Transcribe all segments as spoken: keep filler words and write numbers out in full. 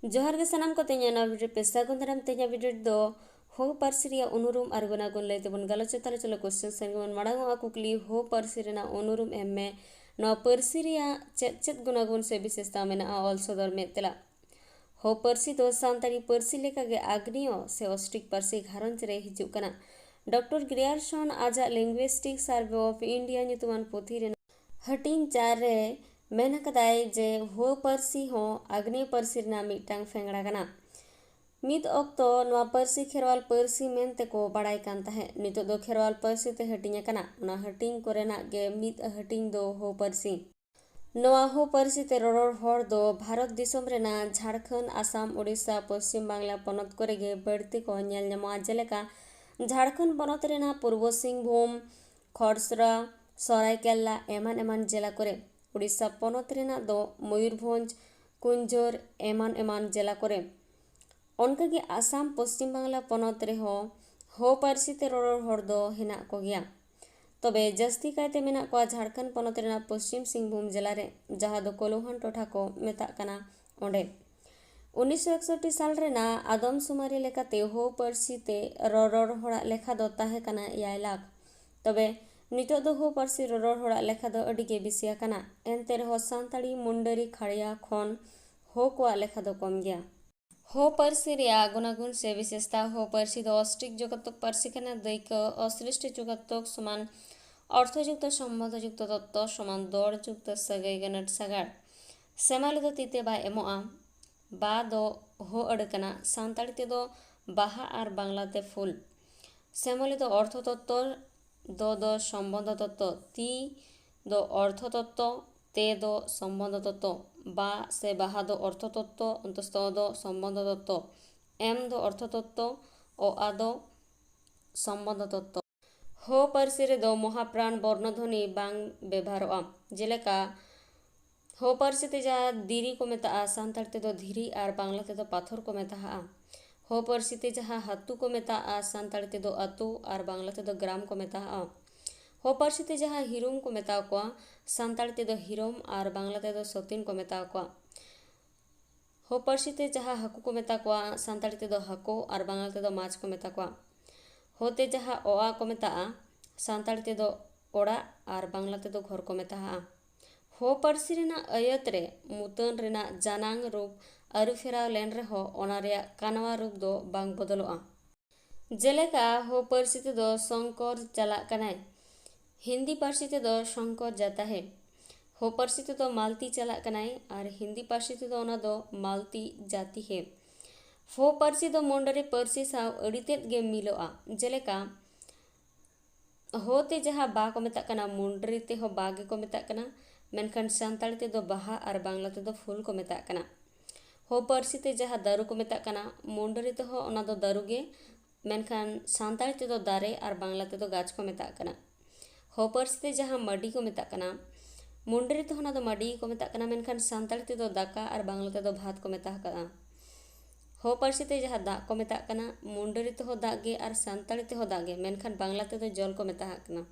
ᱡᱚᱦᱟᱨ ᱜᱮ ᱥᱟᱱᱟᱢ ᱠᱚ, ᱛᱮᱦᱮᱧᱟᱜ ᱱᱚᱣᱟ ᱵᱷᱤᱰᱤᱭᱳ ᱯᱮ ᱥᱟᱹᱜᱩᱱ ᱫᱟᱨᱟᱢ᱾ ᱛᱮᱦᱮᱧᱟᱜ ᱵᱷᱤᱰᱤᱭᱳ ᱫᱚ ᱦᱳ ᱯᱟᱹᱨᱥᱤ ᱨᱮᱭᱟᱜ ᱩᱱᱩᱨᱩᱢ ᱟᱨ ᱜᱩᱱᱟᱜᱩᱱ ᱞᱟᱹᱭ ᱛᱮᱵᱚᱱ ᱜᱟᱞᱚᱪᱟ᱾ ᱛᱟᱦᱞᱮ ᱪᱚᱞᱚ ᱠᱚᱥᱪᱮᱱ ᱥᱮᱱ ᱜᱮᱵᱚᱱ ᱢᱟᱲᱟᱝᱚᱜᱼᱟ᱾ ᱠᱩᱠᱞᱤ, ᱦᱳ ᱯᱟᱹᱨᱥᱤ ᱨᱮᱱᱟᱜ ᱩᱱᱩᱨᱩᱢ ᱮᱢ ᱢᱮ᱾ ᱱᱚᱣᱟ ᱯᱟᱹᱨᱥᱤ ᱨᱮᱭᱟᱜ ᱪᱮᱫ ᱪᱮᱫ ᱜᱩᱱᱟᱜᱩᱱ ᱥᱮ ᱵᱤᱥᱮᱥᱛᱟ ᱢᱮᱱᱟᱜᱼᱟ? ᱚᱞ ᱥᱚᱫᱚᱨ ᱢᱮ᱾ ᱛᱮᱞᱟ, ᱦᱳ ᱯᱟᱹᱨᱥᱤ ᱫᱚ ᱥᱟᱱᱛᱟᱲᱤ ᱯᱟᱹᱨᱥᱤ ᱞᱮᱠᱟᱜᱮ ᱟᱜᱽᱱᱮᱭᱚ ᱥᱮ ᱚᱥᱴᱨᱤᱠ ᱯᱟᱹᱨᱥᱤ ᱜᱷᱟᱨᱚᱸᱡᱽ ᱨᱮ ᱦᱤᱡᱩᱜ ᱠᱟᱱᱟ᱾ ᱰᱚᱠᱴᱚᱨ ᱜᱨᱤᱭᱟᱨᱥᱚᱱ ᱟᱡᱟᱜ Linguistic Survey of India ᱧᱩᱛᱩᱢᱟᱱ ᱯᱩᱛᱷᱤ ᱨᱮᱱᱟᱜ ᱦᱟᱹᱴᱤᱧ ᱪᱟᱨ ᱨᱮ ᱢᱮᱱ ᱟᱠᱟᱫᱟᱭ ᱡᱮ ᱦᱳ ᱯᱟᱹᱨᱥᱤ ᱦᱚᱸ ᱟᱜᱽᱱᱮᱭ ᱯᱟᱹᱨᱥᱤ ᱨᱮᱱᱟᱜ ᱢᱤᱫᱴᱟᱝ ᱯᱷᱮᱝᱲᱟ ᱠᱟᱱᱟ᱾ ᱢᱤᱫ ᱚᱠᱛᱚ ᱱᱚᱣᱟ ᱯᱟᱹᱨᱥᱤ ᱠᱷᱮᱨᱣᱟᱞ ᱯᱟᱹᱨᱥᱤ ᱢᱮᱱ ᱛᱮᱠᱚ ᱵᱟᱲᱟᱭ ᱠᱟᱱ ᱛᱟᱦᱮᱸᱫ᱾ ᱱᱤᱛᱚᱜ ᱫᱚ ᱠᱷᱮᱨᱣᱟᱞ ᱯᱟᱹᱨᱥᱤ ᱛᱮ ᱦᱟᱹᱴᱤᱧ ᱟᱠᱟᱱᱟ᱾ ᱚᱱᱟ ᱦᱟᱹᱴᱤᱧ ᱠᱚᱨᱮᱱᱟᱜ ᱜᱮ ᱢᱤᱫ ᱦᱟᱹᱴᱤᱧ ᱫᱚ ᱦᱳ ᱯᱟᱹᱨᱥᱤ᱾ ᱱᱚᱣᱟ ᱦᱳ ᱯᱟᱹᱨᱥᱤ ᱛᱮ ᱨᱚᱨᱚᱲ ᱦᱚᱲ ᱫᱚ ᱵᱷᱟᱨᱚᱛ ᱫᱤᱥᱚᱢ ᱨᱮᱱᱟᱜ ᱡᱷᱟᱲᱠᱷᱚᱸᱰ, ᱟᱥᱟᱢ, ᱳᱰᱤᱥᱟ, ᱯᱚᱥᱪᱤᱢ ᱵᱟᱝᱞᱟ ᱯᱚᱱᱚᱛ ᱠᱚᱨᱮ ᱜᱮ ᱵᱟᱹᱲᱛᱤ ᱠᱚ ᱧᱮᱞ ᱧᱟᱢᱚᱜᱼᱟ᱾ ᱡᱮᱞᱮᱠᱟ, ᱡᱷᱟᱲᱠᱷᱚᱸᱰ ᱯᱚᱱᱚᱛ ᱨᱮᱱᱟᱜ ᱯᱩᱨᱵᱚ ᱥᱤᱝᱵᱷᱩᱢ, ᱠᱷᱚᱲᱥᱨᱟ, ᱥᱚᱨᱟᱭᱠᱮᱞᱞᱟ ᱮᱢᱟᱱ ᱮᱢᱟᱱ ᱡᱮᱞᱟ ᱠᱚᱨᱮ, ᱩᱰᱤᱥᱟ ᱯᱚᱱᱚᱛ ᱨᱮᱱᱟᱜ ᱫᱚ ᱢᱚᱭᱩᱨᱵᱷᱚᱸᱡᱽ, ᱠᱩᱧᱡᱷᱚᱨ ᱮᱢᱟᱱ ᱮᱢᱟᱱ ᱡᱮᱞᱟ ᱠᱚᱨᱮ᱾ ᱚᱱᱠᱟᱜᱮ ᱟᱥᱟᱢ, ᱯᱚᱥᱪᱤᱢ ᱵᱟᱝᱞᱟ ᱯᱚᱱᱚᱛ ᱨᱮᱦᱚᱸ ᱦᱳ ᱯᱟᱹᱨᱥᱤ ᱛᱮ ᱨᱚᱨᱚᱲ ᱦᱚᱲ ᱫᱚ ᱦᱮᱱᱟᱜ ᱠᱚᱜᱮᱭᱟ᱾ ᱛᱚᱵᱮ ᱡᱟᱹᱥᱛᱤ ᱠᱟᱭᱛᱮ ᱢᱮᱱᱟᱜ ᱠᱚᱣᱟ ᱡᱷᱟᱲᱠᱷᱚᱸᱰ ᱯᱚᱱᱚᱛ ᱨᱮᱱᱟᱜ ᱯᱚᱥᱪᱤᱢ ᱥᱤᱝᱵᱷᱩᱢ ᱡᱮᱞᱟ ᱨᱮ, ᱡᱟᱦᱟᱸ ᱫᱚ ᱠᱳᱞᱩᱦᱟᱱ ᱴᱚᱴᱷᱟ ᱠᱚ ᱢᱮᱛᱟᱜ ᱠᱟᱱᱟ, ᱚᱸᱰᱮ᱾ ᱩᱱᱤᱥᱥᱚ ᱮᱠᱥᱚᱴᱴᱤ ᱥᱟᱞ ᱨᱮᱱᱟᱜ ᱟᱫᱚᱢ ᱥᱩᱢᱟᱹᱨᱤ ᱞᱮᱠᱟᱛᱮ ᱦᱳ ᱯᱟᱹᱨᱥᱤ ᱛᱮ ᱨᱚᱨᱚᱲ ᱦᱚᱲᱟᱜ ᱞᱮᱠᱷᱟ ᱫᱚ ᱛᱟᱦᱮᱸ ᱠᱟᱱᱟ ᱮᱭᱟᱭ ᱞᱟᱠᱷ᱾ ᱛᱚᱵᱮ ᱱᱤᱛᱚᱜ ᱫᱚ ᱦᱳ ᱯᱟᱹᱨᱥᱤ ᱨᱚᱨᱚᱲ ᱦᱚᱲᱟᱜ ᱞᱮᱠᱷᱟ ᱫᱚ ᱟᱹᱰᱤ ᱜᱮ ᱵᱮᱥᱤ ᱟᱠᱟᱱᱟ᱾ ᱮᱱᱛᱮ ᱨᱮᱦᱚᱸ ᱥᱟᱱᱛᱟᱲᱤ ᱢᱩᱱᱰᱟᱹᱨᱤ ᱠᱷᱟᱲᱭᱟ ᱠᱷᱚᱱ ᱦᱳ ᱠᱚᱣᱟᱜ ᱞᱮᱠᱷᱟ ᱫᱚ ᱠᱚᱢ ᱜᱮᱭᱟ᱾ ᱦᱳ ᱯᱟᱹᱨᱥᱤ ᱨᱮᱭᱟᱜ ᱜᱩᱱᱟᱜᱩᱱ ᱥᱮ ᱵᱤᱥᱮᱥᱛᱟ᱾ ᱦᱳ ᱯᱟᱹᱨᱥᱤ ᱫᱚ ᱚᱥᱴᱨᱤᱠ ᱡᱳᱜᱟᱛᱚᱠ ᱯᱟᱹᱨᱥᱤ ᱠᱟᱱᱟ᱾ ᱫᱟᱹᱭᱠᱟᱹ, ᱚᱥᱨᱤᱥᱴᱤ ᱡᱳᱜᱟᱛᱚᱠ ᱥᱚᱢᱟᱱ ᱚᱨᱛᱷᱚᱡᱩᱠᱛᱚ ᱥᱚᱢᱵᱚᱱᱫᱷᱚᱡᱩᱠᱛᱚ ᱛᱚᱛᱛᱚ ᱥᱚᱢᱟᱱ ᱫᱚᱲᱡᱩᱠᱛᱚ ᱥᱟᱹᱜᱟᱹᱭ ᱜᱟᱹᱱᱟᱹᱴ ᱥᱟᱜᱟᱲ᱾ ᱥᱮᱢᱟᱞᱤ ᱫᱚ ᱛᱤ ᱛᱮ ᱵᱟᱭ ᱮᱢᱚᱜᱼᱟ᱾ ᱵᱟ ᱫᱚ ᱦᱳ ᱟᱹᱲᱟᱹ ᱠᱟᱱᱟ, ᱥᱟᱱᱛᱟᱲᱤ ᱛᱮᱫᱚ ᱵᱟᱦᱟ ᱟᱨ ᱵᱟᱝᱞᱟ ᱛᱮ ᱯᱷᱩᱞ᱾ ᱥᱮᱢᱚᱞᱤ ᱫᱚ ᱚᱨᱛᱷᱚ ᱛᱚᱛᱛᱚ, ᱫᱚ ᱫᱚ ᱥᱚᱢᱵᱚᱱᱫᱷᱚ ᱛᱚᱛᱛᱚ, ᱛᱤ ᱫᱚ ᱚᱨᱛᱷᱚ ᱛᱚᱛᱛᱚ, ᱛᱮ ᱫᱚ ᱥᱚᱢᱵᱚᱱᱫᱷᱚ ᱛᱚᱛᱛᱚ, ᱵᱟ ᱥᱮ ᱵᱟᱦᱟ ᱫᱚ ᱚᱨᱛᱷᱚ ᱛᱚᱛᱛᱚ, ᱚᱱᱛᱚᱥᱛᱚ ᱫᱚ ᱥᱚᱢᱵᱚᱱᱫᱷᱚ ᱛᱚᱛᱛᱚ, ᱮᱢ ᱫᱚ ᱚᱨᱛᱷᱚ ᱛᱚᱛᱛᱚ, ᱚ ᱟ ᱫᱚ ᱥᱚᱢᱵᱚᱱᱫᱷᱚ ᱛᱚᱛᱛᱚ᱾ ᱦᱳ ᱯᱟᱹᱨᱥᱤ ᱨᱮᱫᱚ ᱢᱚᱦᱟᱯᱨᱟᱱ ᱵᱚᱨᱱᱚ ᱫᱷᱚᱱᱤ ᱵᱟᱝ ᱵᱮᱵᱷᱟᱨᱚᱜᱼᱟ᱾ ᱡᱮᱞᱮᱠᱟ, ᱦᱳ ᱯᱟᱹᱨᱥᱤ ᱛᱮ ᱡᱟᱦᱟᱸ ᱫᱤᱨᱤ ᱠᱚ ᱢᱮᱛᱟᱜᱼᱟ, ᱥᱟᱱᱛᱟᱲ ᱛᱮᱫᱚ ᱫᱷᱤᱨᱤ ᱟᱨ ᱵᱟᱝᱞᱟ ᱛᱮᱫᱚ ᱯᱟᱛᱷᱚᱨ ᱠᱚ ᱢᱮᱛᱟᱜᱼᱟ᱾ ᱦᱳ ᱯᱟᱹᱨᱥᱤ ᱛᱮ ᱡᱟᱦᱟᱸ ᱦᱟᱹᱛᱩ ᱠᱚ ᱢᱮᱛᱟᱜᱼᱟ, ᱥᱟᱱᱛᱟᱲ ᱛᱮᱫᱚ ᱟᱹᱛᱩ ᱟᱨ ᱵᱟᱝᱞᱟ ᱛᱮᱫᱚ ᱜᱨᱟᱢ ᱠᱚ ᱢᱮᱛᱟᱜᱼᱟ᱾ ᱦᱳ ᱯᱟᱹᱨᱥᱤ ᱛᱮ ᱡᱟᱦᱟᱸ ᱦᱤᱨᱩᱢ ᱠᱚ ᱢᱮᱛᱟ ᱠᱚᱣᱟ, ᱥᱟᱱᱛᱟᱲ ᱛᱮᱫᱚ ᱦᱤᱨᱚᱢ ᱟᱨ ᱵᱟᱝᱞᱟ ᱛᱮᱫᱚ ᱥᱚᱛᱤᱱ ᱠᱚ ᱢᱮᱛᱟ ᱠᱚᱣᱟ᱾ ᱦᱳ ᱯᱟᱹᱨᱥᱤ ᱛᱮ ᱡᱟᱦᱟᱸ ᱦᱟᱹᱠᱩ ᱠᱚ ᱢᱮᱛᱟ ᱠᱚᱣᱟ, ᱥᱟᱱᱛᱟᱲᱤ ᱛᱮᱫᱚ ᱦᱟᱹᱠᱩ ᱟᱨ ᱵᱟᱝᱞᱟ ᱛᱮᱫᱚ ᱢᱟᱪᱷ ᱠᱚ ᱢᱮᱛᱟ ᱠᱚᱣᱟ᱾ ᱦᱳ ᱛᱮ ᱡᱟᱦᱟᱸ ᱚᱲᱟᱜ ᱠᱚ ᱢᱮᱛᱟᱜᱼᱟ, ᱥᱟᱱᱛᱟᱲᱤ ᱛᱮᱫᱚ ᱚᱲᱟᱜ ᱟᱨ ᱵᱟᱝᱞᱟ ᱛᱮᱫᱚ ᱜᱷᱚᱨ ᱠᱚ ᱢᱮᱛᱟᱜᱼᱟ᱾ ᱦᱳ ᱯᱟᱹᱨᱥᱤ ᱨᱮᱱᱟᱜ ᱟᱹᱭᱟᱹᱛ ᱨᱮ ᱢᱩᱛᱟᱹᱱ ᱨᱮᱱᱟᱜ ᱡᱟᱱᱟᱝ ᱨᱩᱯ ᱟᱹᱨᱩ ᱯᱷᱮᱨᱟᱣ ᱞᱮᱱ ᱨᱮᱦᱚᱸ ᱚᱱᱟ ᱨᱮᱭᱟᱜ ᱠᱟᱱᱣᱟ ᱨᱩᱯ ᱫᱚ ᱵᱟᱝ ᱵᱚᱫᱚᱞᱚᱜᱼᱟ᱾ ᱡᱮᱞᱮᱠᱟ ᱦᱳ ᱯᱟᱹᱨᱥᱤ ᱛᱮᱫᱚ ᱥᱚᱝᱠᱚᱨ ᱪᱟᱞᱟᱜ ᱠᱟᱱᱟᱭ, ᱦᱤᱱᱫᱤ ᱯᱟᱹᱨᱥᱤ ᱛᱮᱫᱚ ᱥᱚᱝᱠᱚᱨ ᱡᱟᱛᱟ ᱦᱮ᱾ ᱦᱳ ᱯᱟᱹᱨᱥᱤ ᱛᱮᱫᱚ ᱢᱟᱞᱛᱤ ᱪᱟᱞᱟᱜ ᱠᱟᱱᱟᱭ ᱟᱨ ᱦᱤᱱᱫᱤ ᱯᱟᱹᱨᱥᱤ ᱛᱮᱫᱚ ᱚᱱᱟ ᱫᱚ ᱢᱟᱞᱛᱤ ᱡᱟᱛᱤ ᱦᱮ᱾ ᱦᱳ ᱯᱟᱹᱨᱥᱤ ᱫᱚ ᱢᱩᱱᱰᱟᱨᱤ ᱯᱟᱹᱨᱥᱤ ᱥᱟᱶ ᱟᱹᱰᱤ ᱛᱮᱫ ᱜᱮ ᱢᱤᱞᱚᱜᱼᱟ᱾ ᱡᱮᱞᱮᱠᱟ ᱦᱳ ᱛᱮ ᱡᱟᱦᱟᱸ ᱵᱟ ᱠᱚ ᱢᱮᱛᱟᱜ ᱠᱟᱱᱟ, ᱢᱩᱱᱰᱨᱤ ᱛᱮᱦᱚᱸ ᱵᱟ ᱜᱮᱠᱚ ᱢᱮᱛᱟᱜ ᱠᱟᱱᱟ, ᱢᱮᱱᱠᱷᱟᱱ ᱥᱟᱱᱛᱟᱲᱤ ᱛᱮᱫᱚ ᱵᱟᱦᱟ ᱟᱨ ᱵᱟᱝᱞᱟ ᱛᱮᱫᱚ ᱯᱷᱩᱞ ᱠᱚ ᱢᱮᱛᱟᱜ ᱠᱟᱱᱟ᱾ ᱦᱳ ᱯᱟᱹᱨᱥᱤ ᱛᱮ ᱡᱟᱦᱟᱸ ᱫᱟᱹᱨᱩ ᱠᱚ ᱢᱮᱛᱟᱜ ᱠᱟᱱᱟ, ᱢᱩᱱᱰᱨᱤ ᱛᱮᱦᱚᱸ ᱚᱱᱟ ᱫᱚ ᱫᱟᱹᱨᱩ ᱜᱮ, ᱢᱮᱱᱠᱷᱟᱱ ᱥᱟᱱᱛᱟᱲᱤ ᱛᱮᱫᱚ ᱫᱟᱨᱮ ᱟᱨ ᱵᱟᱝᱞᱟ ᱛᱮᱫᱚ ᱜᱟᱪᱷ ᱠᱚ ᱢᱮᱛᱟᱜ ᱠᱟᱱᱟ᱾ ᱦᱳ ᱯᱟᱹᱨᱥᱤ ᱛᱮ ᱡᱟᱦᱟᱸ ᱢᱟᱹᱰᱤ ᱠᱚ ᱢᱮᱛᱟᱜ ᱠᱟᱱᱟ, ᱢᱩᱱᱰᱨᱤ ᱛᱮᱦᱚᱸ ᱚᱱᱟ ᱫᱚ ᱢᱟᱹᱰᱤ ᱜᱮᱠᱚ ᱢᱮᱛᱟᱜ ᱠᱟᱱᱟ, ᱢᱮᱱᱠᱷᱟᱱ ᱥᱟᱱᱛᱟᱲᱤ ᱛᱮᱫᱚ ᱫᱟᱠᱟ ᱟᱨ ᱵᱟᱝᱞᱟ ᱛᱮᱫᱚ ᱵᱷᱟᱛ ᱠᱚ ᱢᱮᱛᱟ ᱟᱠᱟᱫᱼᱟ᱾ ᱦᱳ ᱯᱟᱹᱨᱥᱤ ᱛᱮ ᱡᱟᱦᱟᱸ ᱫᱟᱜ ᱠᱚ ᱢᱮᱛᱟᱜ ᱠᱟᱱᱟ, ᱢᱩᱱᱰᱟᱹᱨᱤ ᱛᱮᱦᱚᱸ ᱫᱟᱜ ᱜᱮ ᱟᱨ ᱥᱟᱱᱛᱟᱲᱤ ᱛᱮᱦᱚᱸ ᱫᱟᱜ ᱜᱮ, ᱢᱮᱱᱠᱷᱟᱱ ᱵᱟᱝᱞᱟ ᱛᱮᱫᱚ ᱡᱚᱞ ᱠᱚ ᱢᱮᱛᱟᱜ ᱠᱟᱱᱟ᱾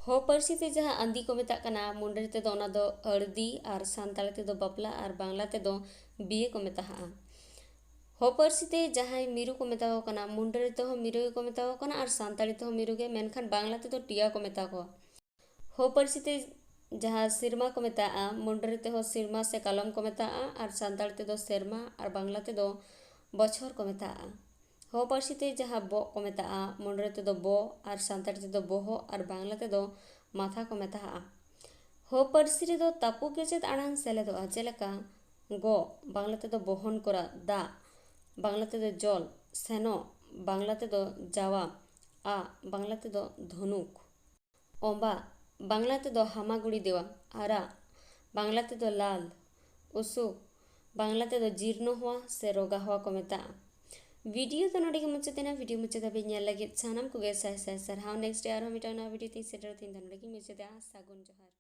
ᱦᱳ ᱯᱟᱹᱨᱥᱤ ᱛᱮ ᱡᱟᱦᱟᱸ ᱟᱸᱫᱤ ᱠᱚ ᱢᱮᱛᱟᱜ ᱠᱟᱱᱟ, ᱢᱩᱱᱰᱟᱹᱨᱤ ᱛᱮᱫᱚ ᱚᱱᱟ ᱫᱚ ᱟᱹᱲᱫᱤ ᱟᱨ ᱥᱟᱱᱛᱟᱲᱤ ᱛᱮᱫᱚ ᱵᱟᱯᱞᱟ ᱟᱨ ᱵᱟᱝᱞᱟ ᱛᱮᱫᱚ ᱵᱤᱭᱮ ᱠᱚ ᱢᱮᱛᱟᱜᱼᱟ᱾ ᱦᱳ ᱯᱟᱹᱨᱥᱤ ᱛᱮ ᱡᱟᱦᱟᱸᱭ ᱢᱤᱨᱩ ᱠᱚ ᱢᱮᱛᱟ ᱠᱚ ᱠᱟᱱᱟ, ᱢᱩᱱᱰᱟᱹᱨᱤ ᱛᱮᱦᱚᱸ ᱢᱤᱨᱩ ᱜᱮᱠᱚ ᱢᱮᱛᱟ ᱠᱚ ᱠᱟᱱᱟ ᱟᱨ ᱥᱟᱱᱛᱟᱲᱤ ᱛᱮᱦᱚᱸ ᱢᱤᱨᱩ ᱜᱮ, ᱢᱮᱱᱠᱷᱟᱱ ᱵᱟᱝᱞᱟ ᱛᱮᱫᱚ ᱴᱤᱭᱟ ᱠᱚ ᱢᱮᱛᱟ ᱠᱚᱣᱟ᱾ ᱦᱳ ᱯᱟᱹᱨᱥᱤ ᱛᱮ ᱡᱟᱦᱟᱸ ᱥᱮᱨᱢᱟ ᱠᱚ ᱢᱮᱛᱟᱜᱼᱟ, ᱢᱩᱱᱰᱟᱹᱨᱤ ᱛᱮᱦᱚᱸ ᱥᱮᱨᱢᱟ ᱥᱮ ᱠᱟᱞᱚᱢ ᱠᱚ ᱢᱮᱛᱟᱜᱼᱟ ᱟᱨ ᱥᱟᱱᱛᱟᱲᱤ ᱛᱮᱫᱚ ᱥᱮᱨᱢᱟ ᱟᱨ ᱵᱟᱝᱞᱟ ᱛᱮᱫᱚ ᱵᱚᱪᱷᱚᱨ ᱠᱚ ᱢᱮᱛᱟᱜᱼᱟ᱾ ᱦᱳ ᱯᱟᱹᱨᱥᱤ ᱛᱮ ᱡᱟᱦᱟᱸ ᱵᱚᱜ ᱠᱚ ᱢᱮᱛᱟᱜᱼᱟ, ᱢᱩᱱᱰᱟᱹᱨᱤ ᱛᱮᱫᱚ ᱵᱚ ᱟᱨ ᱥᱟᱱᱛᱟᱲᱤ ᱛᱮᱫᱚ ᱵᱚᱦᱚᱜ ᱟᱨ ᱵᱟᱝᱞᱟ ᱛᱮᱫᱚ ᱢᱟᱛᱷᱟ ᱠᱚ ᱢᱮᱛᱟᱜᱼᱟ᱾ ᱦᱳ ᱯᱟᱹᱨᱥᱤ ᱨᱮᱫᱚ ᱛᱟᱹᱯᱩ ᱠᱮᱪᱮᱫ ᱟᱲᱟᱝ ᱥᱮᱞᱮᱫᱚᱜᱼᱟ, ᱡᱮᱞᱮᱠᱟ ᱜᱚ, ᱵᱟᱝᱞᱟ ᱛᱮᱫᱚ ᱵᱚᱦᱚᱱ ᱠᱚᱨᱟ, ᱫᱟᱜ, ᱵᱟᱝᱞᱟ ᱛᱮᱫᱚ ᱡᱚᱞ, ᱥᱮᱱᱚᱜ, ᱵᱟᱝᱞᱟ ᱛᱮᱫᱚ ᱡᱟᱣᱟ, ᱟ, ᱵᱟᱝᱞᱟ ᱛᱮᱫᱚ ᱫᱷᱚᱱᱩᱠ, ᱚᱸᱵᱟ, ᱵᱟᱝᱞᱟ ᱛᱮᱫᱚ ᱦᱟᱢᱟᱜᱩᱲᱤ ᱫᱮᱣᱟ, ᱟᱨᱟᱜ, ᱵᱟᱝᱞᱟ ᱛᱮᱫᱚ ᱞᱟᱞ, ᱩᱥᱩᱠ, ᱵᱟᱝᱞᱟ ᱛᱮᱫᱚ ᱡᱤᱨᱱᱚ ᱦᱚᱣᱟ ᱥᱮ ᱨᱚᱜᱟ ᱦᱚᱣᱟ ᱠᱚ ᱢᱮᱛᱟᱜᱼᱟ᱾ ᱵᱷᱤᱰᱤᱭᱳ ᱫᱚ ᱱᱚᱰᱮ ᱜᱮ ᱢᱩᱪᱟᱹᱫ ᱮᱱᱟ᱾ ᱵᱷᱤᱰᱤᱭᱳ ᱢᱩᱪᱟᱹᱫ ᱫᱷᱟᱹᱵᱤᱡ ᱧᱮᱞ ᱞᱟᱹᱜᱤᱫ ᱥᱟᱱᱟᱢ ᱠᱚᱜᱮ ᱥᱟᱭ ᱥᱟᱭ ᱥᱟᱨᱦᱟᱣ᱾ ᱱᱮᱠᱥᱴ ᱨᱮ ᱟᱨᱦᱚᱸ ᱢᱤᱫᱴᱟᱝ ᱱᱟᱣᱟ ᱵᱷᱤᱰᱤᱭᱳ ᱛᱤᱧ ᱥᱮᱴᱮᱨᱚᱜ ᱛᱤᱧ ᱫᱚ ᱱᱚᱰᱮ ᱜᱮᱧ ᱢᱩᱪᱟᱹᱫᱟ᱾ ᱥᱟᱹᱜᱩᱱ ᱡᱚᱦᱟᱨ᱾